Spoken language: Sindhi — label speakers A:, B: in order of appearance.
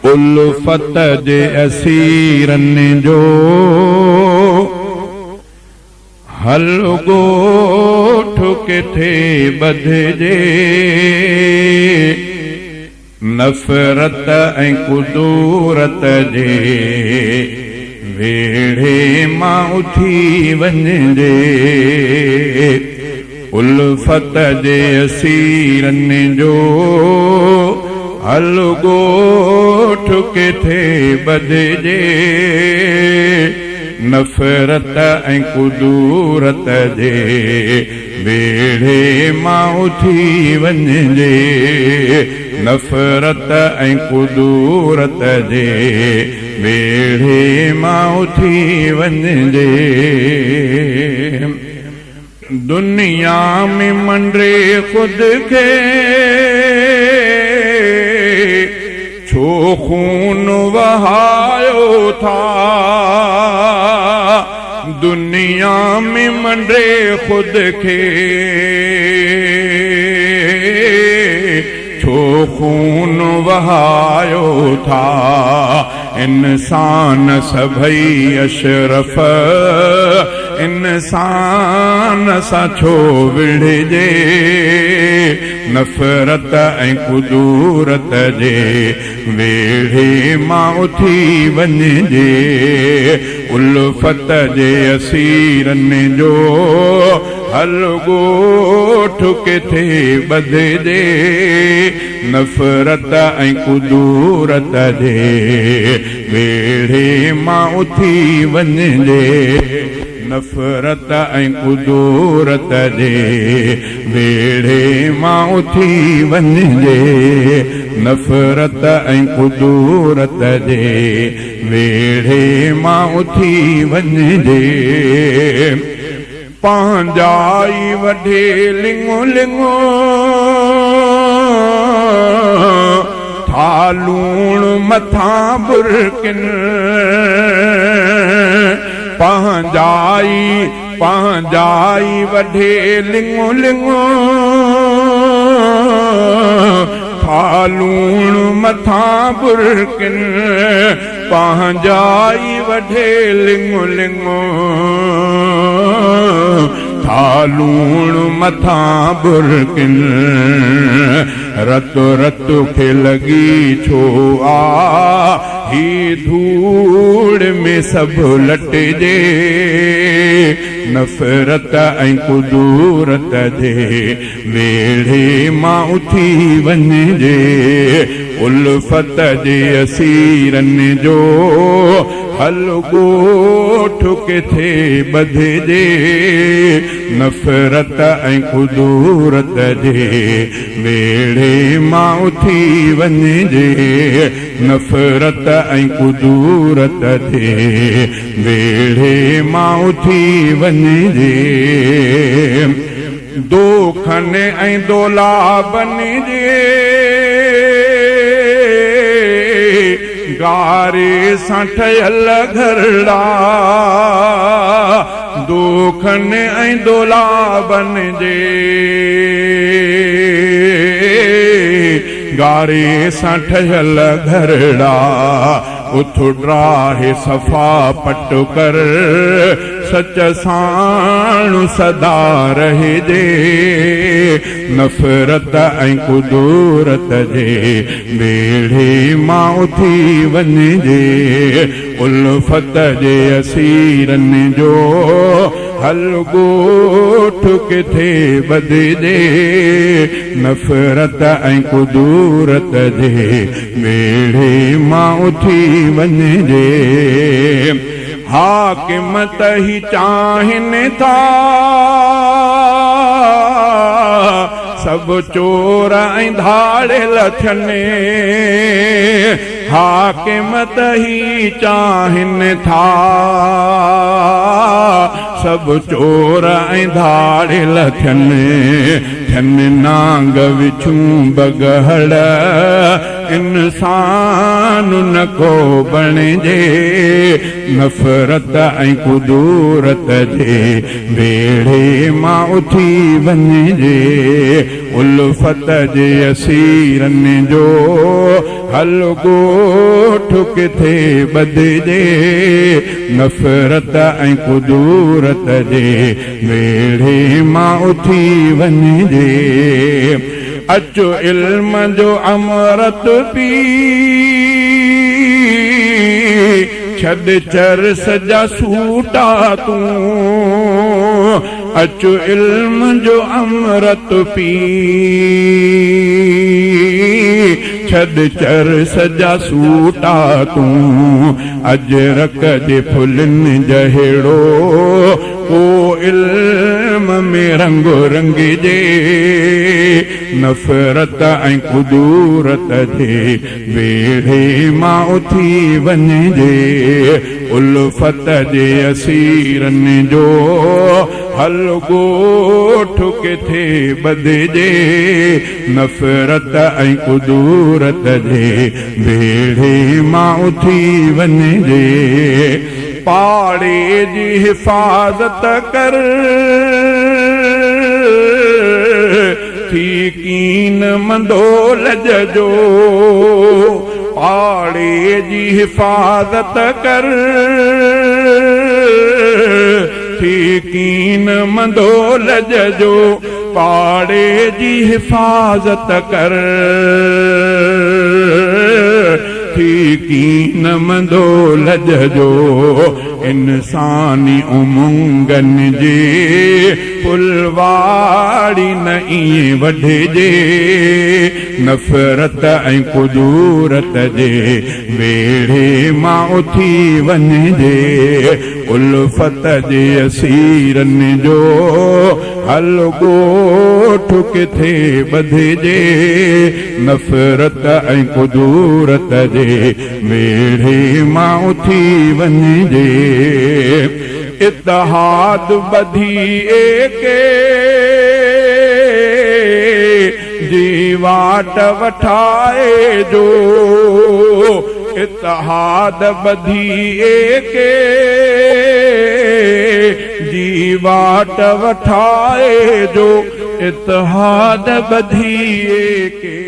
A: الفت جي اسيرن جو هل ڳوٺ ڪٿي ٻڌجي. نفرت ۽ ڪدورت جي ويڙهي مان اٿي وڃجي. الفت جي اسيرن جو هل ڳوٺ ڪٿي ٻڌجي. نفرت ۽ ڪدورت جي ويڙهي مان اٿي وڃجي. نفرت ۽ ڪدورت جي ويڙهي مان اٿي وڃجي. دنيا ۾ منڊي خود کي ڇو خون وهايو ٿا. دنيا ۾ منڊي خود کي ڇو خون وهايو ٿا. انسان سڀئي اشرف انسان سان ڇو وڙهجي. نفرت ۽ ڪدورت جي ويڙهي مان اٿي وڃجي. الفت جي اسيرن جو هل ڳوٺ ڪٿي ٻڌجي. نفرت ۽ ڪدورت جي ويڙهي مان اٿي وڃجي. نفرت ۽ ڪدورت جي ويڙهي مان اٿي وڃجي. نفرت ۽ ڪدورت جي ويڙهي مان اٿي وڃجي. پنهنجا ئي وڍي لڱو لڱو ٿا لوڻ مٿان برڪن. پنهنجا ئي پنهنجا ئي وڍي لڱو لڱو ٿا لوڻ مٿان برڪن. پنهنجا ئي وڍي لڱو لڱو ٿا لوڻ مٿان برڪن. رت رت کي لڳي ڇو آ هي ڌوڙ ۾ سڀ لٽجي. نفرت ۽ ڪدورت جي ويڙهي مان اٿي وڃجي. الفت جي اسيرن جو هل ڳوٺ ڪٿي ٻڌجي. نفرت ۽ ڪدورت جي ويڙهي مان اٿي وڃجي. نفرت ۽ ڪدورت جي ويڙهي مان اٿي وڃجي. دوکن ۽ دولابن جي گاري سان ٺهيل گهرڙا. دوکن ۽ دولابن جي گاري سان ٺهيل گهرڙا. اٿ ڊاهي صفا پٽ ڪر، سچ ساڻ سدا رهجي. نفرت ۽ ڪدورت جي ويڙهي مان اٿي وڃجي. الفت جي اسيرن جو هل ڳوٺ ڪٿي ٻڌجي. نفرت ۽ ڪدورت جي ويڙهي مان اٿي وڃجي. حاڪم ته هي چاهين ٿا سڀ چور ۽ ڌاڙيل ٿين. حاڪم ته هي چاهين ٿا سڀ چور ۽ ڌاڙيل ٿين. ٿين نانگ وڇون بگهڙ. انسان نه ڪو بڻجي. نفرت ۽ ڪدورت جي ويڙهي مان اٿي وڃجي. الفت جي اسيرن جو هل ڳوٺ ڪٿي ٻڌجي. نفرت ۽ ڪدورت جي ويڙهي مان اٿي وڃجي. اچ علم جو امرت پي، ڇڏ چرس جا سوٽا تون. اچ علم جو امرت پي، ڇڏ چرس جا سوٽا تون. اجرڪ جي ڦلن جهڙو ڪو علم ۾ رنگ رنگجي. نفرت ۽ ڪدورت جي ويڙهي مان اٿي وڃجي. الفت جي اسيرن جو هل ڳوٺ ڪٿي ٻڌجي. نفرت ۽ ڪدورت جي ويڙهي مان اٿي وڃجي. پاڙي جي حفاظت ڪر، ٿي ڪين مندو لڄ جو. پاڙي جي حفاظت ڪر، ٿي ڪين مندو لڄ جو. پاڙي جي حفاظت ڪر، ٿي ڪين مندو لڄ جو. انساني امنگن جي ڦلواڙي نه ائين وڍجي. نفرت ۽ ڪدورت جي ويڙهي مان اٿي وڃجي. الفت جي اسيرن جو هل ڳوٺ ڪٿي ٻڌجي. نفرت ۽ ڪدورت جي ويڙهي مان اٿي وڃجي. اتحاد ٻڌي ايڪي جي واٽ وٺائجو. اتحاد ٻڌي ايڪي جي واٽ وٺائجو. اتحاد ٻڌي ايڪي.